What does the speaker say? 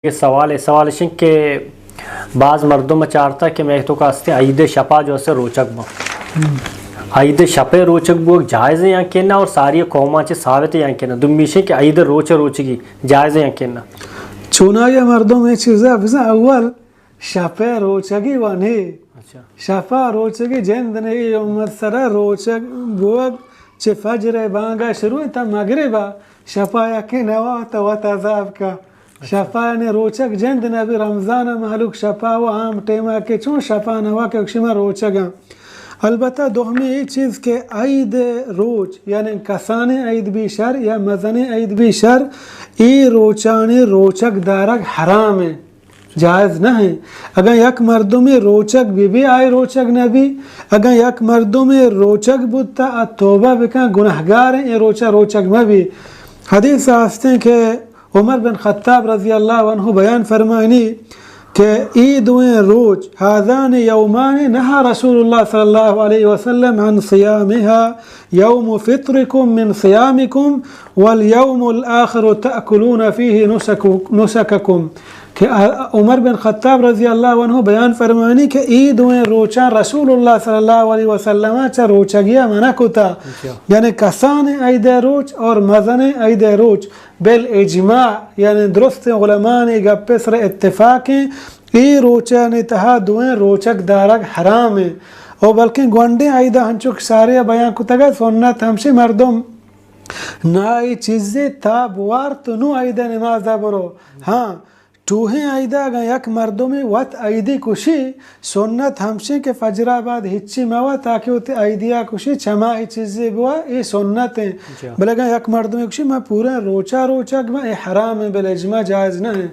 اے سوال، اے سوال اش انت کہ باز مردم چارتا کہ مئے توکا ہستیں عید شپا جو اسے روچگ باں۔ عید شپے روچگ بوگ جائز ہیں یا کہ نہ، اور ساری قوماں چہ ثابت ہیں یا کہ نہ؟ دومی اش انت کہ عید روچ روچگی جائز ہیں یا کہ نہ؟ چونایا مردم اے چیزا بزاں اول شپے روچگی و نے۔ اچھا۔ شپا روچگی جند نے، اے امت سرا روچگ بوگ چہ فجر بانگا شروع تا مغربا، شپا یکے نوا تا وت عذاب کا۔ شپا یعنی روچگ جند نبی، رمضان مہلوک شپا و عام ٹیما کہ چون شپا نوا کہ شما روچگاں۔ البتہ دومی اے چیز کہ عید روچ، یعنی کسانیں عید بی شر یا مزنیں عید بی شر، اے روچانی روچگ دارگ حرام ہیں، جائز نہ ہیں۔ اگاں یک مردمے روچگ بی بی، آئی روچگ نبی۔ اگاں یک مردمے روچگ بوتا، آ توبہ بکن، گناہگار ہیں، اے روچا روچگ مبی۔ حدیث ہستیں کہ عمر بن خطاب رضی اللہ عنہ بیان فرمائنی کہ اے دوئیں روچ، هذان يومان نهى رسول الله صلى الله عليه وسلم عن صيامها، يوم فطركم من صيامكم، واليوم الآخر تأكلون فيه نسك-، نسككم۔ کہ عمر بن خطاب رضی اللہ عنہ بیان فرمائنی کہ اے دوئیں روچاں رسول اللہ صلی اللہ علیہ وسلم چہ روچگیا منع کتا۔ اچھا۔ یعنی کسانیں عید روچ اور مزنیں عید روچ بالاجماع، یعنی درستیں علماء ءِ گپ ءِ سر اتفاق ہیں، اے روچانی تہا دوئیں روچگ دارگ حرام ہیں۔ او بلکیں گونڈیں عیدا ہنچو کہ سارے بیان کتگ ات، سنت ہمشی مردم نہ اے چیزے تا بوارت نو عید نمازا برو۔ ہاں، ٹوہیں عیدا اگاں یک مردمے وت عیدی کشی، سنت ہمشیں کہ فجرا بعد ہچی موا تاکہ وتی عیدیا کشی چما اے چیزے بوا، اے سنت ہیں۔ جی۔ بلے اگاں یک مردمے کشی، ما پورا روچا روچگ باں، اے حرام ہیں، بالاجماع جائز نہ ہیں۔